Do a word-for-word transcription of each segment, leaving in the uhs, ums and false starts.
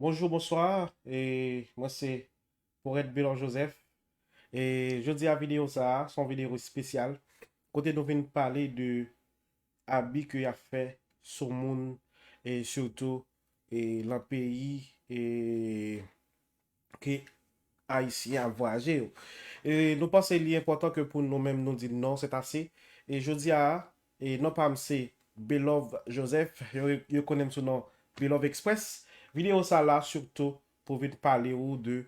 Bonjou, bonswa. E mwen se Poète Belor Joseph. E jodi a videyo sa a, se yon videyo espesyal. Kote nou vin pale de abi ke y ap fè sou moun, e sitou, e lan peyi, e ke Ayisyen ap vwayaje yo. E nou panse li enpòtan ke pou nou menm nou di non, se ase. E jodi a, e non pa m se Belove Joseph, yo, yo konnen m sou non Belove Express. Videyo sa la sitou pou vin pale ou de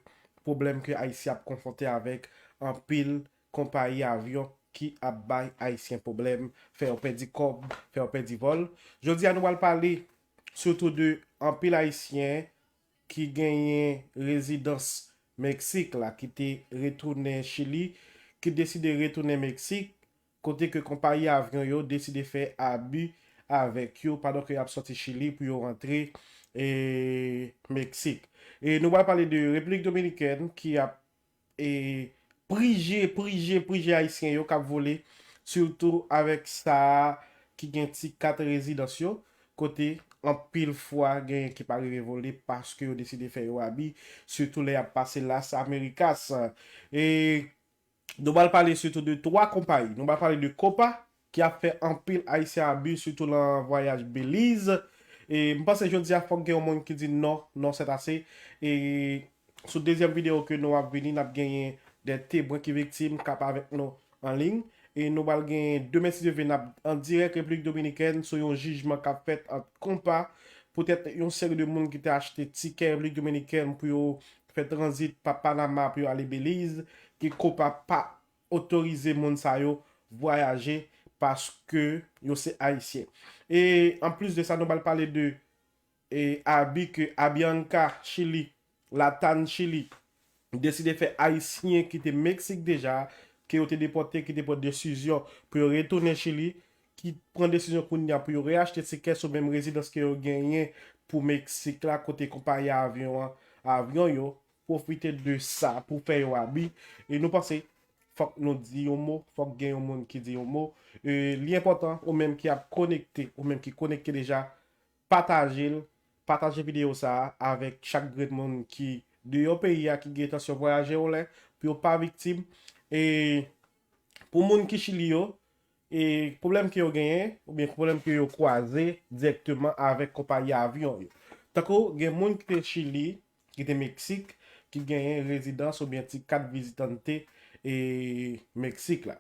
pwoblèm ke Ayisyen ap konfwonte avèk anpil konpayi avyon ki ap bay Ayisyen pwoblèm, fè yo pèdi kòb, fè yo pèdi vòl. Jodi a nou pral pale sitou de anpil Ayisyen ki genyen rezidans Meksik la, ki te retounen Chili, ki deside retounen Meksik, kote ke konpayi avyon yo deside fè abi avèk yo pandan ke y ap sòti Chili pou yo rantre, e, Meksik. E nou pral pale de Repiblik Dominikèn ki ap, e, prije, prije, prije Ayisyen yo k ap vole, sitou avèk sa ki gen ti kat rezidans yo, kote anpil fwa genyen ki pa rive vole paske yo deside fè yo abi, sitou lè y ap pase Las Americas. E nou pral pale sitou de twa konpayi. Nou pral pale de Copa, ki ap fè anpil Ayisyen abi, sitou lan vwayaj Belize. E m panse jodi a fòk gen yon moun ki di non, non, se ase. E sou dezyèm videyo ke nou ap vini, n ap genyen de temwen ki viktim k ap avèk nou an liy. E nou pral genyen demen, si Dye vle, n ap an dirèk Repiblik Dominikèn sou yon jijman k ap fèt ant Copa, poutèt yon seri de moun ki te achte tikè Repiblik Dominikèn pou yo fè tranzit pa Panama pou yo ale Belize, ke Copa pa otorize moun sa yo vwayaje paske yo se Ayisyen. E anplis de sa, nou pral pale de, e, abi ke Avianca Chili, Latam Chili, deside fè Ayisyen ki te Meksik deja, ke yo te depòte, ki te pran desizyon pou yo retounen Chili, ki pran desizyon kounye a pou yo reyachte tikè sou menm rezidans ke yo genyen pou Meksik la, kote konpayi avyon an, avyon yo pwofite de sa pou fè yo abi. E nou panse fòk nou di yon mo, fòk gen yon moun ki di yon mo. E li enpòtan, ou menm ki ap konekte, ou menm ki konekte deja, pataje l, pataje videyo sa a avèk chak grenn moun ki deyò peyi a, ki gen entansyon vwayaje yon lè, pou yo pa viktim. E pou moun ki Chili yo, e pwoblèm ke yo genyen, oubyen pwoblèm ke yo kwaze dirèkteman avèk konpayi avyon yo. Tankou gen moun ki te Chili, ki te Meksik, ki genyen rezidans oubyen ti kat vizitante, e, Meksik la.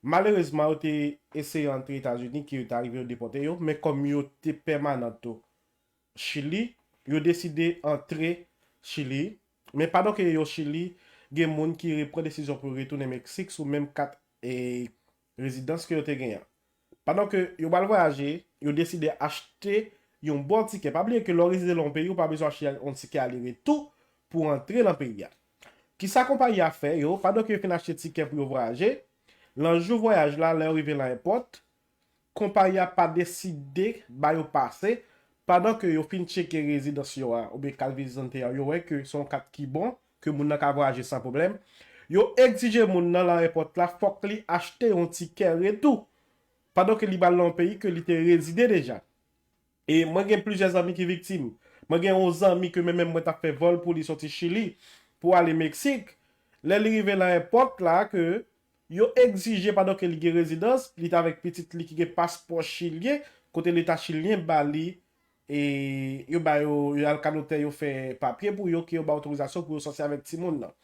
Malerezman, yo te eseye antre Etazini, ke yo te arive yo depòte yo, men kòm yo te pèmanan tou Chili, yo deside antre Chili, men pandan ke yo Chili, gen moun ki repran desizyon pou yo retounen Meksik sou menm kat, e, rezidans ke yo te genyen an. Pandan ke yo pral vwayaje, yo deside achte yon bon tikè. Pa bliye ke lè w rezide lan yon peyi, ou pa bezwen achte yon tikè ale retou pou antre lan peyi a. Kisa konpayi a fè yo? Pandan ke yo fin achte tikè pou yo vwayaje, lan jou vwayaj la, lè yo rive lan èpòt, konpayi a pa deside ba yo pase, pandan ke yo fin tcheke rezidans yo a, oubyen kat vizitante a, yo wè ke se yon kat ki bon, ke moun nan ka vwayaje san pwoblèm. Yo egzije moun nan lan èpòt la, fòk li achte yon tikè retou, pandan ke li pral lan yon peyi ke li te rezide deja. E mwen gen plizyè zanmi ki viktim. Mwen gen yon zanmi ke mwen menm mwen t ap fè vòl pou li soti Chili pou ale Meksik. Lè li rive lan èpòt la, ke yo egzije, pandan ke li gen rezidans, li t avèk pitit li ki gen paspò chilyen, kote Leta chilyen ba li, e yo ba yo, yo al ka notè, yo fè papye pou yo, ke yo ba otorizasyon pou yo sòti avèk timoun nan.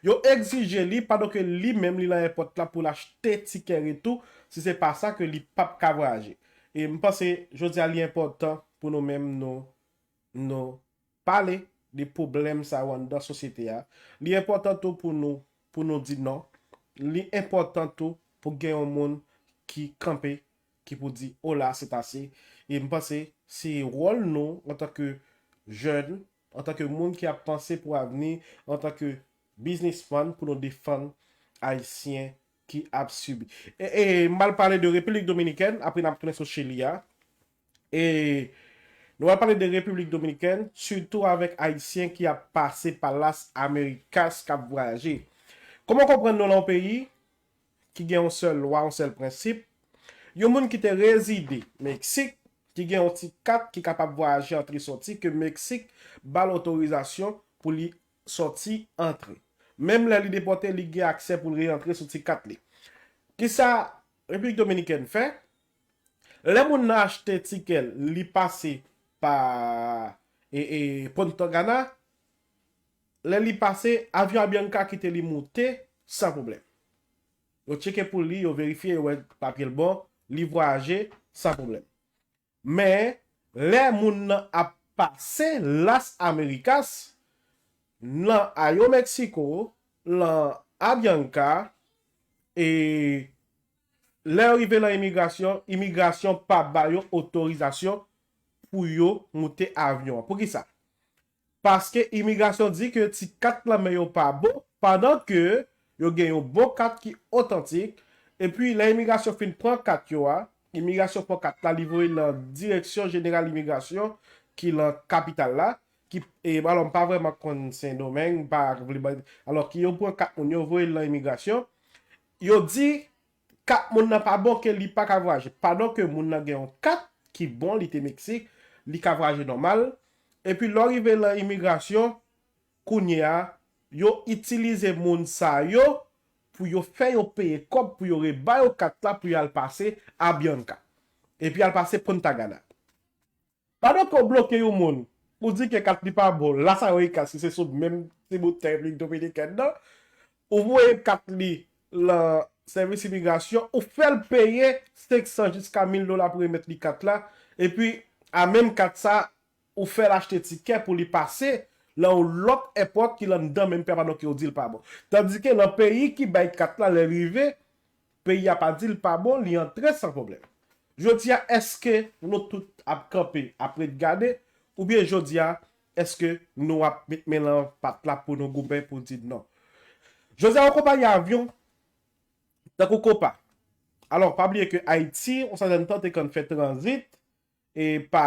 Yo egzije li, pandan ke li menm li lan èpòt la, pou l achte tikè retou, si se pa sa ke li p ap ka vwayaje. E m panse, jodi a, li enpòtan pou nou menm nou, nou pale de pwoblèm sa yo anndan sosyete a. Li enpòtan tou pou nou, pou nou di non. Li enpòtan tou pou gen yon moun ki kanpe, ki pou di, "Ola, se ase." E m panse se wòl nou antanke jèn, antanke moun ki ap panse pou avni, antanke biznismann, pou nou defann Ayisyen ki ap sibi. E, e m pral pale de Repiblik Dominikèn, apre n ap tounen sou Chili a. E nou pral pale de Repiblik Dominikèn, sitou avèk Ayisyen ki ap pase pa Las Americas, k ap vwayaje. Kòman w konprann nou lan yon peyi ki gen yon sèl lwa, yon sèl prensip? Yon moun ki te rezide Meksik, ki gen yon ti kat ki kapab vwayaje antre sòti ke Meksik ba l otorizasyon pou li sòti antre. Menm lè li depòte, li gen aksè pou l reyantre sou ti kat li. Kisa Repiblik Dominikèn fè? Lè moun nan achte tikè l, li pase pa e, e, Punta Cana, lè li pase, avyon Avianca kite li moute san pwoblèm. Yo tcheke pou li, yo verifye, yo wè papye l bon, li vwayaje san pwoblèm. Men, lè moun nan ap pase Las Americas, nan Aeromexico, lan Avianca, e lè yo rive lan imigrasyon, imigrasyon pa ba yo otorizasyon pou yo moute avyon an. Poukisa? Paske imigrasyon di ke ti kat lan men yo pa bon, pandan ke yo gen yon bon kat ki otantik. Epi, lè imigrasyon fin pran kat yo a, imigrasyon pran kat la, li voye l nan Direksyon Jeneral Imigrasyon ki lan kapital la, ki, e, alò, m pa vrèman konn Sendomeng, m pa vle bay, alò, ki yo pran kat moun yo, voye l nan imigrasyon. Yo di, kat moun nan pa bon, ke li pa ka vwayaje. Pandan ke moun nan gen yon kat ki bon, li te Meksik, li ka vwayaje nòmal. Epi lè w rive lan imigrasyon, kounye a, yo itilize moun sa yo pou yo fè yo peye kòb pou yo reba yo kat la pou y al pase Avianca. Epi al pase Punta Cana. Pandan ke w bloke yon moun, ou di ke kat li pa bon, Las Americas, ki se sou menm ti bout tè Repiblik Dominikèn nan, ou voye kat li lan sèvis imigrasyon, ou fè l peye senk san jiska mil dola pou remèt li kat la, epi a menm kat sa, ou fè l achte tikè pou li pase lan yon lòt èpòt ki lan anndan menm peyi a pandan ke yo di l pa bon. Tandike lan peyi ki bay kat la, lè l rive, peyi a pa di l pa bon, li antre san pwoblèm. Jodi a, èske nou tout ap kanpe, ap ret gade, oubyen jodi a, èske nou ap met men lan pat la pou nou goumen pou di non? Jodi a, yon konpayi avyon, tankou Copa. Alò, pa bliye ke Ayiti, yon sètèn tan, te konn fè tranzit e pa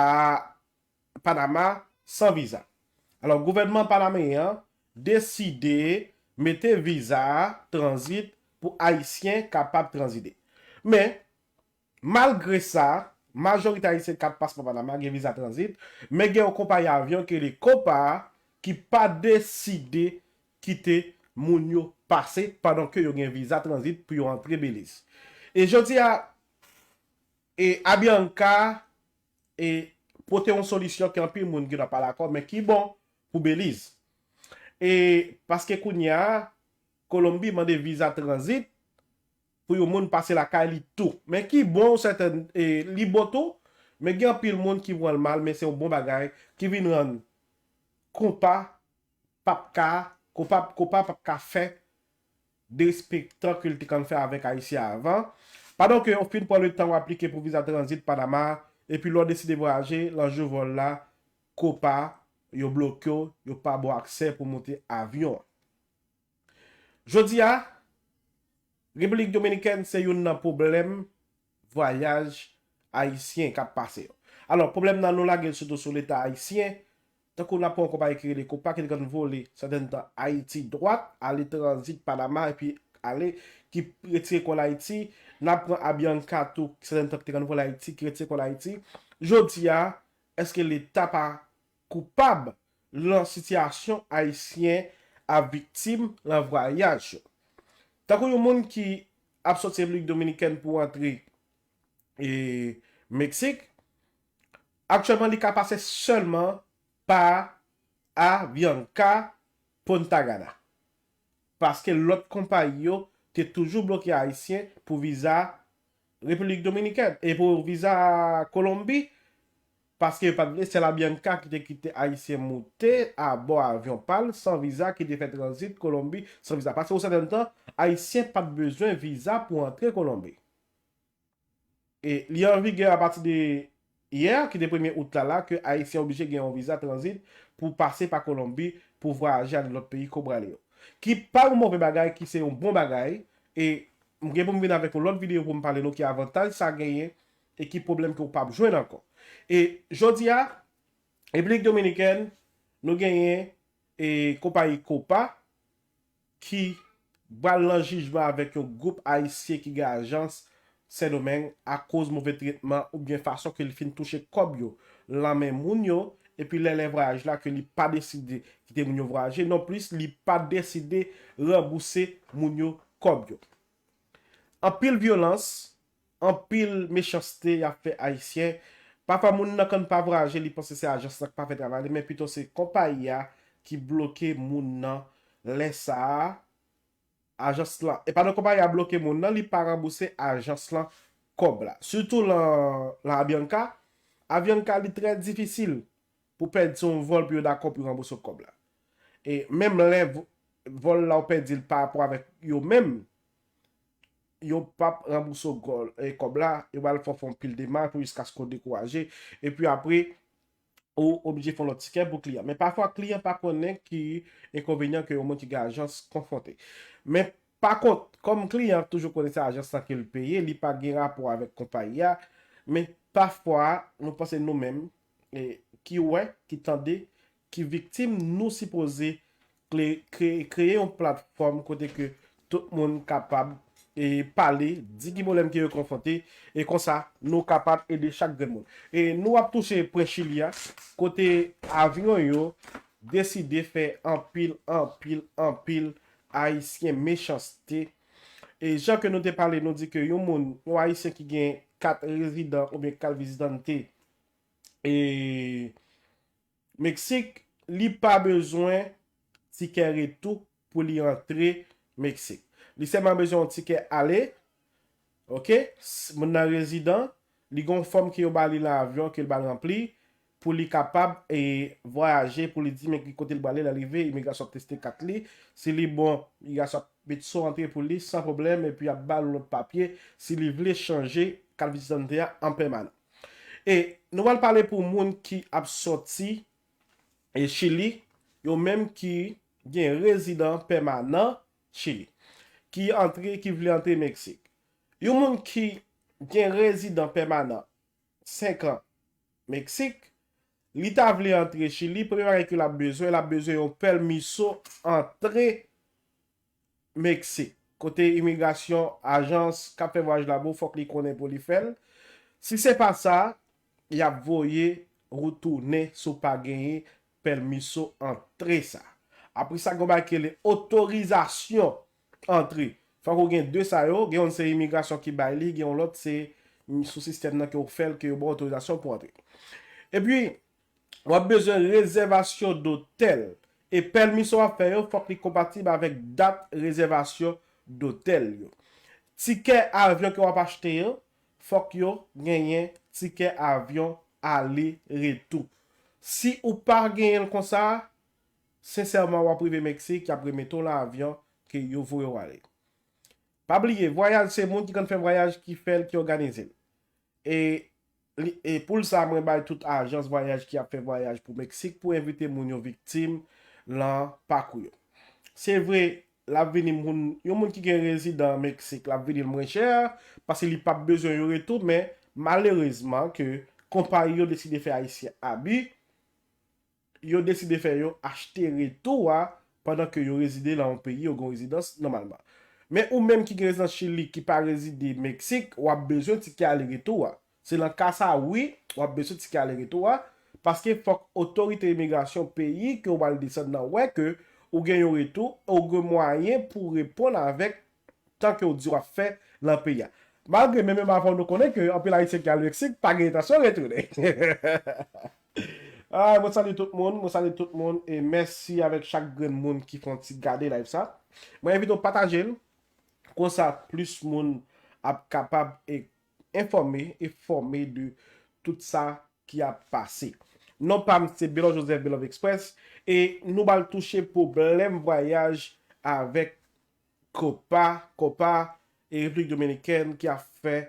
Panama san viza. Alò, gouvènman panameyen an deside mete viza tranzit pou Ayisyen kapab tranzite. Men, malgre sa, majorite Ayisyen k ap pase pa Panama gen viza tranzit, men gen yon konpayi avyon ki rele Copa ki pa deside kite moun yo pase pandan ke yo gen viza tranzit pou yo antre Beliz. E jodi a, e Avianca e pote yon solisyon ke anpil moun gen dwa pa dakò, men ki bon pou Beliz. E paske kounye a, Kolonbi mande viza tranzit pou yon moun pase lakay li tou. Men ki bon, sètèn, e, li bon tou, men gen anpil moun ki pran l mal, men se yon bon bagay ki vin rann Copa p ap ka, Copa, Copa p ap ka fè derespektan ke l te konn fè avèk Ayisyen avan. Pandan ke w fin pran letan w aplike pou viza tranzit Panama, epi lè w deside vwayaje, lan jou vòl la, Copa, yo bloke w, yo pa ba w aksè pou w monte avyon an. Jodi a, Repiblik Dominikèn se youn nan pwoblèm vwayaj ayisyen k ap pase yo. Alò, pwoblèm nan nou lage l sitou sou Leta ayisyen, tankou n ap pran yon konpayi ki rele Copa, ki te konn vole sètèn tan Ayiti dwat, ale tranzit Panama, epi ale, ki retire kò l Ayiti. N ap pran Avianca tou, sètèn tan ki te konn vole Ayiti, ki retire kò l Ayiti. Jodi a, èske Leta pa koupab lan sitiyasyon ayisyen ap viktim lan vwayaj yo? Tankou yon moun ki ap soti Repiblik Dominikèn pou antre e, Meksik, aktyèlman li ka pase sèlman pa Avianca Punta Cana. Paske lòt konpayi yo te toujou bloke Ayisyen pou viza Repiblik Dominikèn e pou viza Kolonbi, paske yo pa t vle sèl Avianca ki te kite Ayisyen moute abò avyon pa l san viza, ki te fè tranzit Kolonbi san viza. Paske yon sètèn tan, Ayisyen pa t bezwen viza pou antre Kolonbi. E li an vigè apati de yè, ki te premye out la, la, ke Ayisyen oblije gen yon viza tranzit pou pase pa Kolonbi pou vwayaje ale lòt peyi ke w prale yo. Ki pa yon move bagay, ki se yon bon bagay, e m gen pou m vin avèk yon lòt videyo pou m pale nou ki avantaj sa genyen e ki pwoblèm ke w p ap jwenn ankò. E jodi a, Repiblik Dominikèn, nou genyen e konpayi Copa ki pral lan jijman avèk yon gwoup ayisyen ki gen ajans Sendomeng akoz move tretman oubyen fason ke li fin touche kòb yo lan men moun yo, epi lè, lè vwayaj la ke li pa deside kite moun yo vwayaje, nonplis li pa deside ranbouse moun yo kòb yo. Anpil vyolans, anpil mechanste y ap fè Ayisyen. Pafwa moun nan konn pa vwayaje, li panse se ajans lan k pa fè travay li, men pito se konpayi a ki bloke moun nan lè sa a. Ajans lan, e pandan konpayi a bloke moun nan, li pa ranbouse ajans lan kòb la. Sitou lan, lan Avianca, Avianca li trè difisil pou pèdi yon vòl pou yo dakò pou yo ranbouse w kòb la. E menm lè v- vòl la ou pèdi l pa rapò avèk yo menm, yo p ap ranbouse w gòl, e kòb la, yo pral fè w fè yon pil demach pou jiskaske w dekouraje. Epi apre, ou oblije fè yon lòt tikè pou kliyan. Men pafwa, kliyan pa konnen ki enkonvenyan ke yon moun ki gen ajans konfwonte. Men pa kont, kòm kliyan toujou konnen se ajans lan ke l peye, li pa gen rapò avèk konpayi a. Men pafwa, nou panse nou menm, e, ki wè, ki tande, ki viktim, nou sipoze kle- kre- kreye yon platfòm kote ke tout moun kapab, e, pale, di ki pwoblèm ke yo konfwonte, e konsa, nou kapab ede chak grenn moun. E nou ap touche pwen Chili a, kote avyon yo deside fè anpil, anpil, anpil Ayisyen mechanste. E jan ke nou te pale, nou di ke yon moun, yon Ayisyen ki gen kat rezidan oubyen kat vizitante, e Meksik, li pa bezwen tikè retou pou li antre Meksik. Li sèlman bezwen yon tikè ale, oke? S- Moun nan rezidan, li gen yon fòm ke yo ba li nan avyon, ke l ba l ranpli, pou li kapab, e, vwayaje, pou li di men ki kote l prale, lè l rive, imigrasyon ap teste kat li. Si li bon, imigrasyon ap met sou antre pou li, san pwoblèm, epi y ap ba l lòt papye, si li vle chanje kat vizitante a an pèmanan. E nou pral pale pou moun ki ap sòti, e, Chili, yo menm ki gen rezidan pèmanan Chili, ki antre, ki vle antre Meksik. Yon moun ki gen rezidan pèmanan senk an Meksik, li ta vle antre Chili, premye bagay ke l ap bezwen, l ap bezwen yon pèmiso antre Meksik, kote imigrasyon, ajans k ap fè vwayaj la ba w, fòk li konnen pou li fè l. Si se pa sa, y ap voye ou tounen si w pa genyen pèmiso antre sa. Apre sa, gen yon bagay ki rele otorizasyon antre. Fòk ou gen de sa yo, gen youn se imigrasyon ki bay li, gen yon lòt se sou sistèm nan ke w fè l, ke yo ba w otorizasyon pou antre. Epi, w ap bezwen rezèvasyon dotèl. E pèmiso w ap fè yo, fòk li konpatib avèk dat rezèvasyon dotèl yo. Tikè avyon ke w ap achte yo, fòk yo genyen tikè avyon ale retou. Si ou pa genyen l konsa, sensèman, w ap rive Meksik, y ap remete w lan avyon ke yo voye w ale. Pa bliye, vwayaj se moun ki konn fè vwayaj ki fè l, ki òganize l. E, li- e pou l sa, mwen bay tout ajans vwayaj ki ap fè vwayaj pou Meksik pou envite moun yo viktim lan pakou yo. Se vre, l ap vini moun, yon moun ki gen rezidan Meksik, l ap vini l mwen chè, paske li p ap bezwen yo retou, men malerezman ke konpayi yo deside fè Ayisyen abi, yo deside fè yo achte retou a pandan ke yo rezide lan yon peyi, yo gen yon rezidans nòmalman. Men ou menm ki gen rezidans Chili, ki pa rezide Meksik, w ap bezwen tikè ale retou a. Se lan ka sa, wi, w ap bezwen tikè ale retou a, paske fòk otorite imigrasyon peyi ke w pral desann nan wè ke ou gen yon retou, ou gen mwayen pou reponn avèk tan ke w di w ap fè lan peyi a. Malgre menm, menm avan nou konnen ke anpil Ayisyen ki al Meksik pa gen entansyon retounen. Ah, mwen salye tout moun, mwen salye tout moun, e mèsi avèk chak grenn moun ki fè yon ti gade live sa. Mwen envite w pataje l, konsa plis moun ap kapab e enfòme e fòme de tout sa ki ap pase. Non pa m se Belove Joseph, Belove Express, e nou pral touche pwoblèm vwayaj avèk Copa, Copa e Repiblik Dominikèn ki ap fè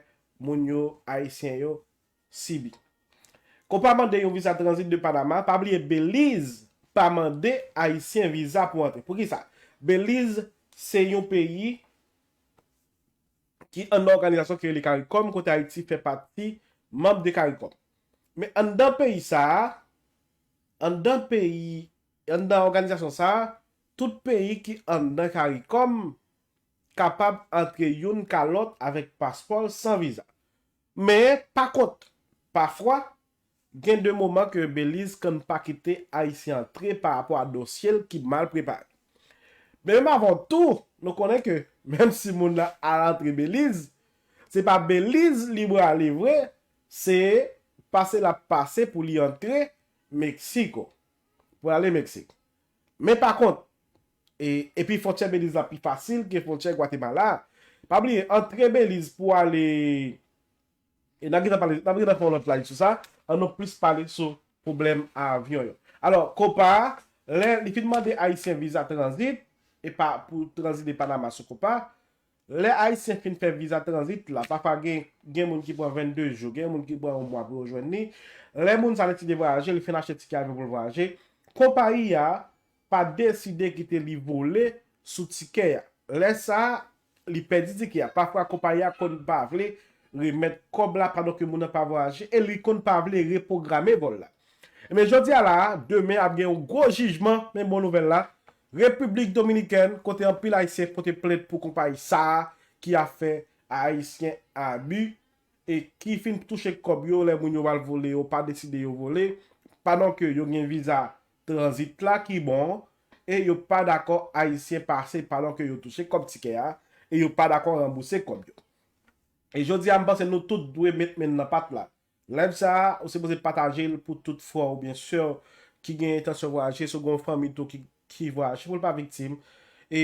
moun yo, Ayisyen yo, sibi. Copa mande yon viza tranzit de Panama, pa bliye Beliz pa mande Ayisyen viza pou antre. Poukisa? Beliz se yon peyi ki anndan òganizasyon ki rele CARICOM, kote Ayiti fè pati manm de CARICOM. Men anndan peyi sa a, anndan peyi, anndan òganizasyon sa a, tout peyi ki anndan CARICOM, kapab antre youn ka lòt avèk paspò l san viza. Men, pa kont, pafwa, gen de moman ke Beliz konn pa kite Ayisyen antre pa rapò a dosye l ki mal prepare. Men menm avan tou, nou konnen ke menm si moun nan al antre Beliz, se pa Beliz li prale vre, se pase l ap pase pou li antre Meksiko, pou l ale Meksik. Men pa kont, e, epi fwontyè Beliz la pi fasil ke fwontyè Gwatemala. Pa bliye, antre Beliz pou ale, e n ap gentan pale, n ap gentan fè yon lòt live sou sa, an nou plis pale sou pwoblèm avyon yo. Alò, Copa, lè li fin mande Ayisyen viza tranzit, e pa pou tranzit de Panama sou Copa, lè Ayisyen fin fè viza tranzit la, pafwa gen, gen moun ki pran vennde jou, gen moun ki pran yon mwa pou yo jwenn li. Lè moun sa deside vwayaje, li fin achte tikè avyon pou l vwayaje, konpayi a pa deside kite li vole sou tikè a. Lè sa a, li pèdi tikè a. Pafwa konpayi a konn pa vle remèt kòb la pandan ke moun nan pa vwayaje e li konn pa vle repwograme vòl la. Men jodi a la, demen ap gen yon gwo jijman, men bon nouvèl la, Repiblik Dominikèn, kote anpil Ayisyen pote plent pou konpayi sa a ki ap fè Ayisyen abi e ki fin touche kòb yo lè moun yo pral vole yo pa deside yo vole, pandan ke yo gen viza tranzit la ki bon, e yo pa dakò Ayisyen pase pandan ke yo touche kòb tikè a, e yo pa dakò ranbouse kòb yo. E jodi a, m panse nou tout dwe met men nan pat la. Live sa a, ou sipoze pataje l pou tout frè w oubyen sè w ki gen entansyon vwayaje, si w gen yon fanmi tou ki, ki vwayaje, pou l pa viktim. E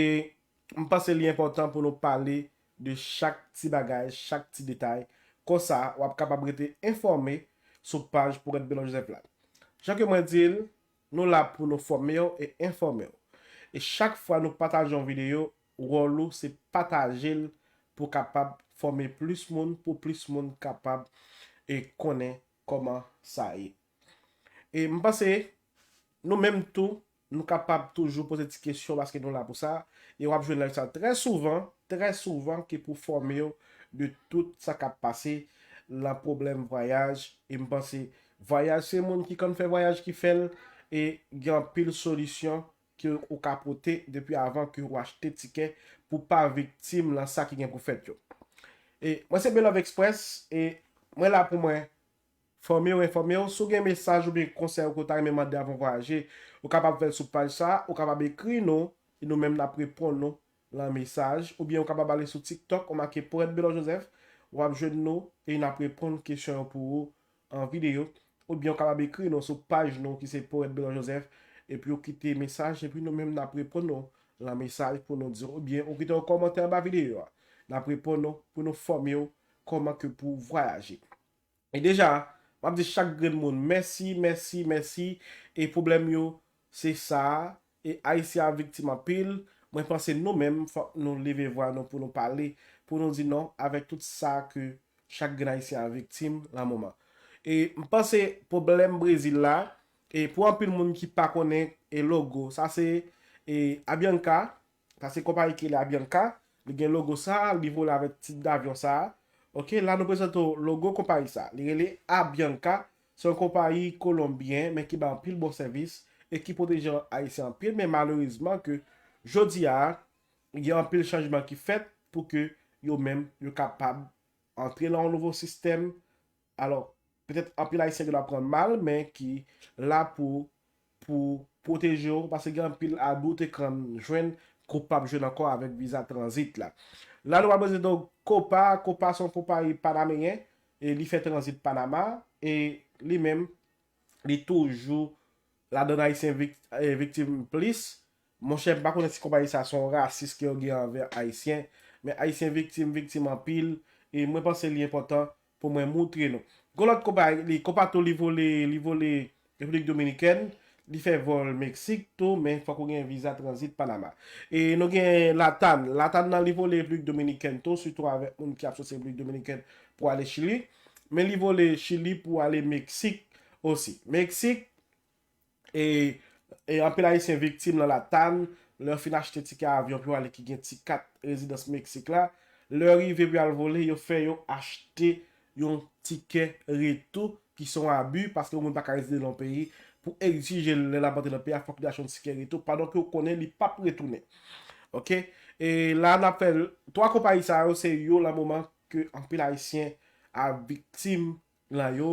m panse li enpòtan pou nou pale de chak ti bagay, chak ti detay. Konsa, w ap kapab rete enfòme sou paj Poète Belon Joseph la. Jan ke mwen di l, nou la pou nou fòme w e enfòme w. E chak fwa nou pataje yon videyo, wòl ou se pataje l pou kapab fòme plis moun, pou plis moun kapab e konnen kòman sa ye. E m panse nou menm tou, nou kapab toujou poze ti kesyon paske nou la pou sa. E w ap jwenn live sa trè souvan, trè souvan ki pou fòme w de tout sa k ap pase nan pwoblèm vwayaj. E m panse vwayaj se moun ki konn fè vwayaj ki fè l. E gen anpil solisyon ke ou ka pote depi avan ke ou achte tikè pou pa viktim nan sa ki gen pou fèt yo. E mwen se Belove Express e mwen la pou mwen fòme w, enfòme w. Si w gen mesaj oubyen konsèy ou ke w ta renmen mande avan w vwayaje, ou kapab fè l sou paj sa a, ou kapab ekri nou, e nou menm n ap reponn nou lan mesaj, oubyen ou kapab ale sou TikTok, ou make Poète Belon Joseph, w ap jwenn nou, e n ap reponn kesyon yo pou ou an videyo, oubyen ou kapab ekri nou sou paj nou ki se Poète Belon Joseph, epi ou kite mesaj, epi nou menm n ap reponn nou lan mesaj pou nou di w, oubyen ou kite yon kòmantè anba videyo a. N ap reponn nou pou nou fòme w kòman ke pou w vwayaje. E deja, m ap di chak grenn moun mèsi, mèsi, mèsi. E pwoblèm yo, se sa a. E Ayisyen ap viktim anpil. Mwen panse nou menm, fòk nou leve vwa nou pou nou pale, pou nou di non avèk tout sa ke chak grenn Ayisyen ap viktim lan moman. E m panse pwoblèm Brezil la, e pou anpil moun ki pa konnen, e logo, sa se, e Avianca, sa se konpayi ki rele Avianca, li gen logo sa, li vole avèk tit davyon sa. Oke, la nou prezante w logo konpayi sa. Li rele Avianca, se yon konpayi kolonbyen, men ki bay anpil bon sèvis e ki pwoteje Ayisyen anpil, men malerezman ke jodi a, gen anpil chanjman ki fèt pou ke yo menm, yo kapab antre nan yon nouvo sistèm. Alò, petèt anpil Ayisyen gen dwa pran mal, men ki la pou, pou pwoteje w, paske gen anpil abi w te konn jwenn ke w p ap jwenn ankò avèk viza tranzit la. La, nou pral prezante w Copa. Copa se yon konpayi panameyen, e li fè tranzit Panama, e li menm, li toujou ladan Ayisyen vik-, e, viktim plis. Monchè, m pa konnen si konpayi sa se yon rasis ke yo gen anvè Ayisyen, men Ayisyen viktim, viktim anpil, e mwen panse li enpòtan pou mwen moutre nou. Gon lòt konpayi, li, Copa tou, li vole, li vole Repiblik Dominikèn, li fè vòl Meksik tou, men fòk ou gen viza tranzit Panama. E nou gen LATAM. LATAM nan li vole Repiblik Dominikèn tou, sitou avèk moun ki ap soti Repiblik Dominikèn pou ale Chili. Men li vole Chili pou ale Meksik osi. Meksik, e, e anpil Ayisyen viktim nan LATAM, lè yo fin achte tikè avyon pou yo ale ki gen ti kat rezidans Meksik la. Lè yo rive pou y al vole, yo fè yo achte yon tikè retou ki se yon abi, paske yon moun pa ka rezide nan yon peyi, pou egzije l lè l ap antre nan peyi a, fòk li achte yon tikè retou, pandan ke w konnen li p ap retounen. Oke? E la n ap fè twa konpayi sa yo, se yo lan moman ke anpil Ayisyen ap viktim lan yo,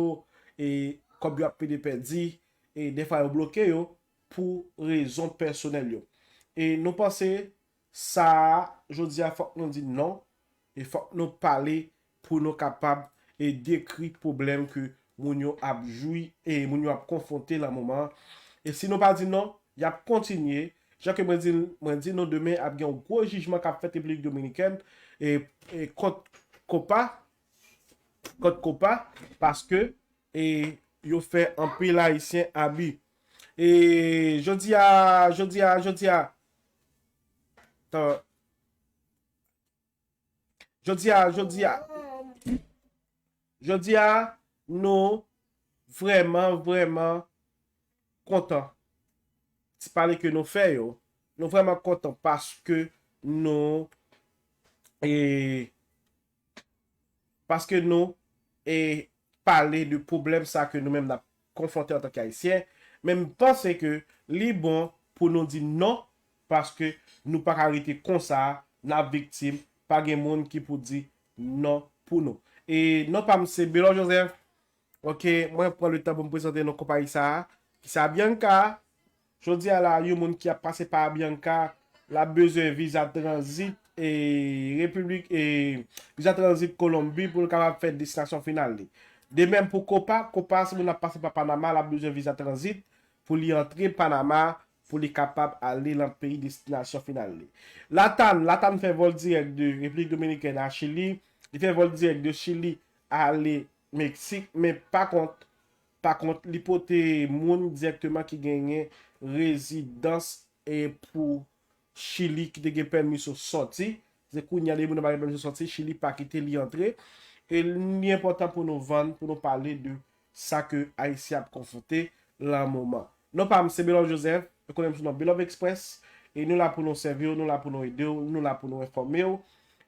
e kòb yo ap pede pèdi, e defwa yo bloke yo pou rezon pèsonèl yo. E nou panse sa a, jodi a, fòk nou di non, e fòk nou pale pou nou kapab e dekri pwoblèm ke moun yo ap jwi e moun yo ap konfwonte lan moman an. E si nou pa di non, y ap kontinye. Jan ke mwen di, mwen di nou, demen ap gen yon gwo jijman k ap fèt Repiblik Dominikèn e, e kont Kopa, kont Kopa, paske e yo fè anpil Ayisyen abi. E jodi a, jodi a, jodi a, tan, jodi a, jodi a, jodi a, nou vrèman, vrèman kontan. Ti pale ke nou fè yo, nou vrèman kontan paske nou, e, paske nou, e, pale de pwoblèm sa ke nou menm n ap konfwonte antanke Ayisyen. Men m panse ke li bon pou nou di non, paske nou pa ka rete konsa, n ap viktim, pa gen moun ki pou di non pou nou. E non pa m se Belor Joseph. Ok, mwen pran le tan pou m prezante nou konpayi sa a, ki se Avianca. Jodi a la, yon moun ki ap pase pa Avianca, l ap bezwen viza tranzit e Repiblik, e viza tranzit Kolonbi pou l kapab fè destinasyon final li. De menm pou Kopa, Kopa, si moun ap pase pa Panama, l ap bezwen viza tranzit pou li antre Panama, pou li kapab ale lan peyi destinasyon final li. Latam, Latam fè vòl dirèk de Repiblik Dominikèn a Chili, li fè vòl dirèk de Chili ale Meksik, men pa kont, pa kont, li pote moun dirèkteman ki genyen rezidans e pou Chili, ki te gen pèmiso sòti. Se kounye a li moun nan pa gen pèmiso sòti, Chili pa kite li antre. E li enpòtan pou nou vann, pou nou pale de sa ke Ayisyen ap konfwonte lan moman. Non pa m se Belov Joseph, yo konnen m sou non Belov Express, e nou la pou nou sèvi w, nou la pou nou ede w, nou la pou nou enfòme w.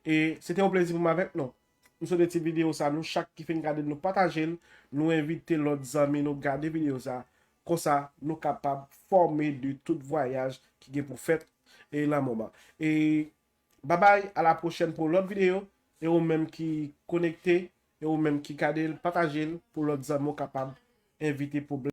E se te yon plezi pou m avèk nou. M swete ti videyo sa, nou chak ki fin gade l, nou pataje l, nou envite lòt zanmi nou gade videyo sa. Konsa, nou kapab fòme de tout vwayaj ki gen pou fèt e lan moman. E babay, a la pwochèn pou lòt videyo. E ou menm ki konekte, e ou menm ki gade l, pataje l pou lòt zanmi w kapab envite pwoblèm.